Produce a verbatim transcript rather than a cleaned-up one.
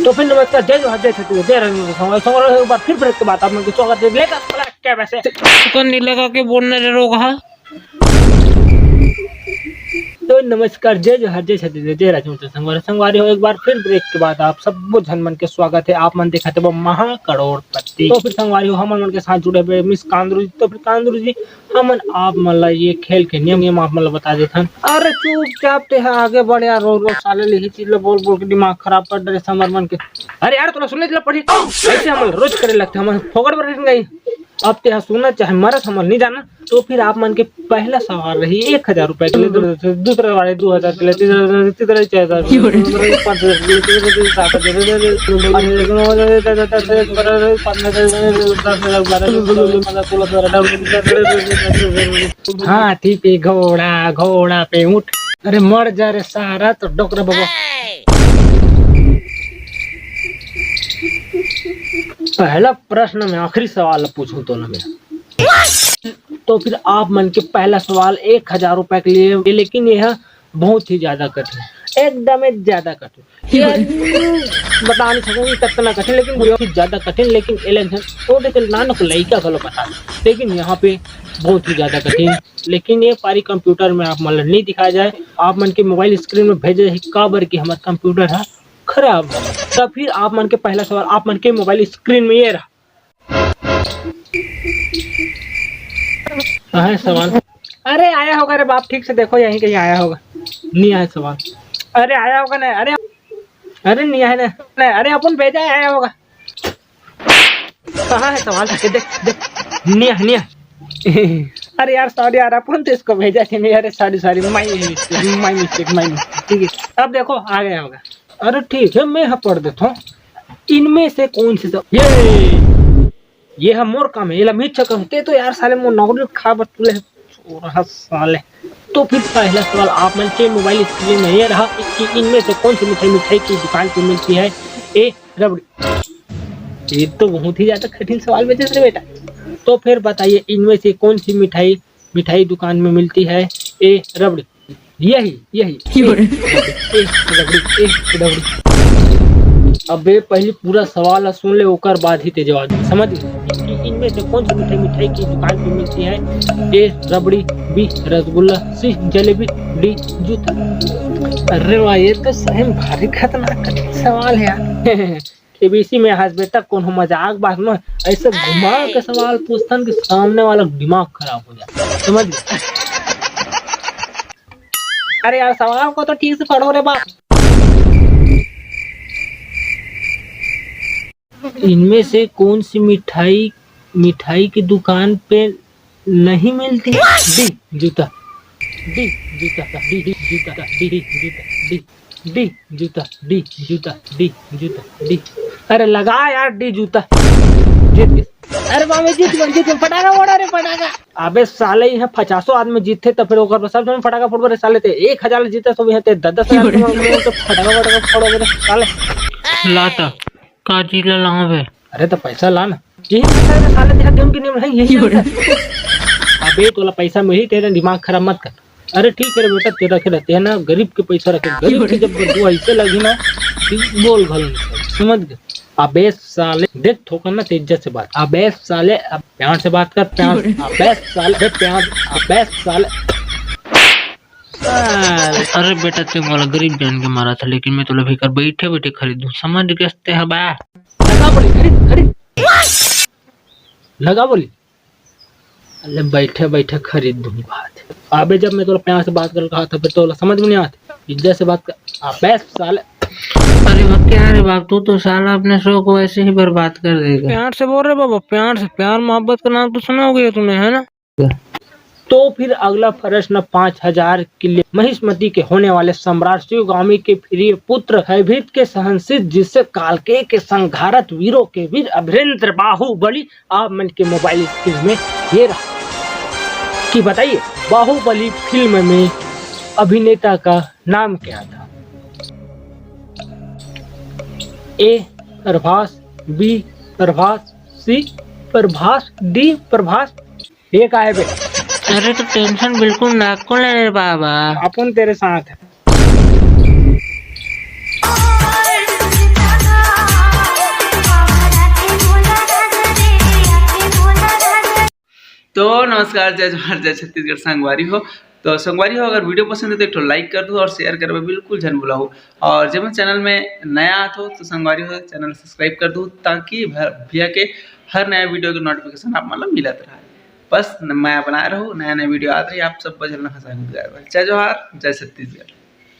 तो फिर नमस्कार, जय जोहार, जय छत्तीसगढ़, जय रंग संगवारी, संगवारी हो, एक बार फिर ब्रेक के बाद आप मन के स्वागत है। लेकर क्या वैसे? कौन नीला का के बोलने रे रोग हा? तो नमस्कार, जय जोहार, जय छत्तीसगढ़, जय राजमंत्री संगवारी, संगवारी हो, एक बार फिर ब्रेक के बाद आप सब झन मन के स्वागत है। आप मन देखत हे महा करोड़पति। तो फिर संगवारी हो, हमन मन के साथ जुड़े हुए मिस कांदरू जी। तो फिर कांदरू जी, हमन आप मन ला ये खेल के नियम, नियम आप मन ला बता देथन। अरे चुपचाप ते ह आगे बढ़ यार, रोज रोज साले लिही चीज ला बोल बोल के दिमाग खराब कर डरे हमर मन के। अरे यार, तोला सुने ला पड़ी, ऐसे हमन रोज करे लगथे, हमन फोकट बर रहिन गई। अब ते ह सुनना चाहे मरत, हमन नहीं जाना। तो फिर आप मन के पहला सवाल रही एक हजार रुपए के लिए, दू-, दूसरा वाले दो हजार के लिए, तीसरा, तीसरा चार हजार, पाँच हजार के लिए, तीसरा सात हजार, हाँ, ठीक है, घोड़ा, घोड़ा पे ऊँट। अरे मर जा रे सारा, तो डोकरा बबा। पहला प्रश्न में आखिरी सवाल पूछूं तो ना मैं। तो फिर आप मन के पहला सवाल एक हजार रुपए के लिए, लेकिन यह बहुत ही ज्यादा कठिन, एकदम ही ज्यादा कठिन। ये बता नहीं सकूं कि कितना कठिन, लेकिन बहुत ही ज्यादा कठिन। लेकिन इलेक्शन तो देख, नान को लइका घलो बता दे, लेकिन यहाँ पे बहुत ही ज्यादा कठिन। लेकिन ये पारी कंप्यूटर में आप मन ला नहीं दिखाया जाए, आप मन के मोबाइल स्क्रीन में भेजे है, काबर कि हमारा कंप्यूटर है खराब। तो फिर आप मन के पहला सवाल आप मन के मोबाइल स्क्रीन में ये रहा। कहाँ है सवाल? अरे आया होगा रे बाप, ठीक से देखो, यहीं कहीं आया होगा। नहीं आया सवाल। अरे आया होगा ना, अरे, अरे नहीं आया ना, ना, अरे अपन भेजा है, आया होगा। कहाँ है सवाल? देख, देख, नहीं आया, नहीं आया। अरे यार सॉरी यार, अपन तो इसको भेजा थे नहीं। अरे sorry sorry, my mistake, my mistake, my mistake। ठीक है, अब देखो आ गया होगा। अरे ठीक है, मैं यहाँ पढ़ देता हूँ। इनमें से कौन सी सब, ये, ये है मोर काम है, ये ला मिच काम। ते तो यार साले मोर नौकरी खा बर तुले है, चोरहा साले। तो फिर पहला सवाल आप मन के मोबाइल स्क्रीन में ये रहा कि इनमें से कौन सी मिठाई मिठाई की दुकान पे मिलती है? ए रबड़ी। ये तो बहुत ही ज्यादा कठिन सवाल पूछे रे बेटा। तो फिर बताइए, इनमें से कौन सी मिठाई मिठाई दुकान में मिलती है? ए रबड़ी। यही, यही। क्यों रे? ए रबड़ी, ए रबड़ी। अबे पहले पूरा सवाल ला सुन ले, ओकर बाद ही ते जवाब दे। समझ गए? इनमें से कौन सी मिठाई मिठाई की दुकान पे मिलती है? ए रबड़ी, बी रसगुल्ला, सी जलेबी, डी जूता। अरे वाह, ये तो सही में भारी खतरनाक कठिन सवाल है यार। केबीसी में हंस बेटा, कोनो मजाक बात में ऐसे घुमा के सवाल पूछथन कि सामने वाला दिमाग खराब हो जाए, समझ गए? अरे यार, सवाल को तो ठीक से पढ़ो रे बाप। इनमें से कौन सी मिठाई मिठाई की दुकान पे नहीं मिलती? डी जूता। डी जूता। डी डी जूता। डी डी जूता। डी डी जूता। डी जूता। डी जूता। डी। अरे लगा यार, डी जूता। जीत गए। अरे मामे जीत गए, जीत गए। फटाका फोड़ा रे, फटाका। अबे साले, यहाँ पचासों आदमी जीतथे तो फिर ओकर सब जन फटाका फोड़बे रे साले। ते एक हजार जीते तो यहाँ ते दस दस हजार के मामले में तो फटाका फटाका फोड़बे रे साले। लाता का चीज ला लावे? अरे तो पैसा ला ना। यही पैसा है साले, तेरा गेम के नियम है, यही पैसा। अबे तोला पैसा मिली, तेरा दिमाग खराब मत कर। अरे ठीक है रे बेटा, तेरा के रहते हैं ना, गरीब के पैसा रखे, गरीब के जब बदबू ऐसे लगी ना कि बोल भले नहीं, समझ गए? अबे साले देख, थोकन ना तेज से बात। अबे साले, अब प्यार से बात कर, प्यार। अबे साले, अबे प्यार, अबे साले। अरे बेटा, ते मोला गरीब जान के मारा था, लेकिन मैं तोला फिकर बैठे बैठे खरीद दूं, समझ गए ते हबा? लगा बोली, खरीद, खरीद। लगा बोली। अरे बैठे बैठे खरीद दूं बात। अबे जब मैं तोला प्यार से बात कर कहा था, फिर तोला समझ में नहीं आते? इज्जत से बात कर। अबे साले। अरे वाह, क्या रे बाप, तू तो साला अपने शो को ऐसे ही बर्बाद कर देगा। प्यार से बोल रहे बाबा, प्यार से। प्यार मोहब्बत का नाम तो सुना होगा तूने, है ना? तो फिर अगला प्रश्न पाँच हजार के लिए। महिष्मति के होने वाले सम्राट शिवगामी के प्रिय पुत्र भयभीत के सहनशील, जिससे कालके के संघारत वीरों के वीर अभिनेंद्र बाहुबली आप मन के मोबाइल स्क्रीन में ये रहा कि बताइए, बाहुबली फिल्म में अभिनेता का नाम क्या था? ए प्रभास, बी प्रभास, सी प्रभास, डी प्रभास। ये का है बे? अरे तो टेंशन बिल्कुल ना को ले रे बाबा। अपन तेरे साथ है। तो नमस्कार, जय जोहार, जय छत्तीसगढ़ संगवारी हो। तो संगवारी हो, अगर video पसंद है तो एक ठो like कर दो और share करबे बिल्कुल झन भुलाहू। और जब मैं channel में नया आत हो तो संगवारी हो, channel subscribe कर दो, ताकि भ-, भैया के हर नया video के notification आप मन ल मिलत रहे। बस न-, मया बनाए रहू, नया नया video आत रही, आप सब झन ल हंसा के गुजर। जय जोहार, जय छत्तीसगढ़।